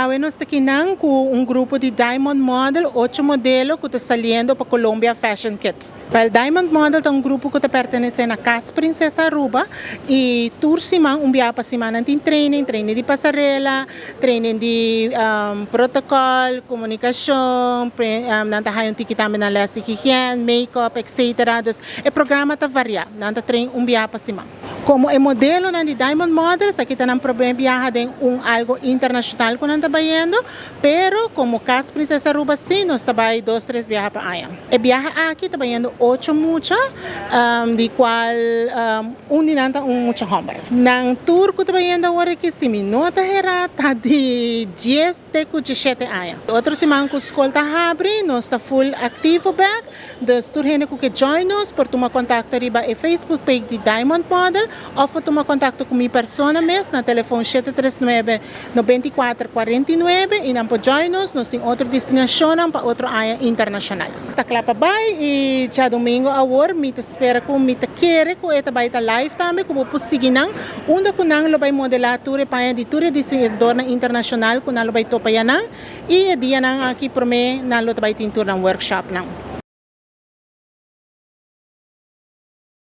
Awe nos ta akinan cu un grupo di Diamond Model, ocho modelo cu ta saliendo pa Colombia Fashion Kids. Well, Diamond Model ta un grupo cu ta pertenece na Cas Princesa Aruba y tur siman, un biaha pa siman, nan tin training, training di pasarela, training di protocol, comunicacion, nan ta haya un tiki tambe na les di higiene, make-up, etc. Dus e programa ta varia, nan ta train un biaha pa siman. Como e modelo nan di Diamond Models, aki ta nan prome biaha den un algo internacional cu nan ta bayendo, pero como Cas Princesa Aruba si, nos ta bay dos, tres biaha pa aña. E biaha aki ta bayendo ocho mucha, di cual un di nan ta un mucha homber. Nan tur cu ta bayendo awor aki, si mi no ta hera, ta di 10 te cu 17 aña. Otro siman cu scol ta habri, nos ta full activo back, dus tur hende cu ke join nos por tuma contacto riba e Facebook page di Diamond Model of por tuma contacto cu mi persona mes na telefon 739 94 49 y nan por join nos. Nos tin otro destinacion pa otro aña internacional. Ta cla pa bay y diadomingo awor mi ta spera cu mi ta kere cu e ta bay ta live tambe cu bo por sigui nan unda cu nan lo bay modela tur e paña di tur e diseñador internacional cu nan lo bay topa nan y e dia nan aki prome nan lo bay tin tur nan workshop nan.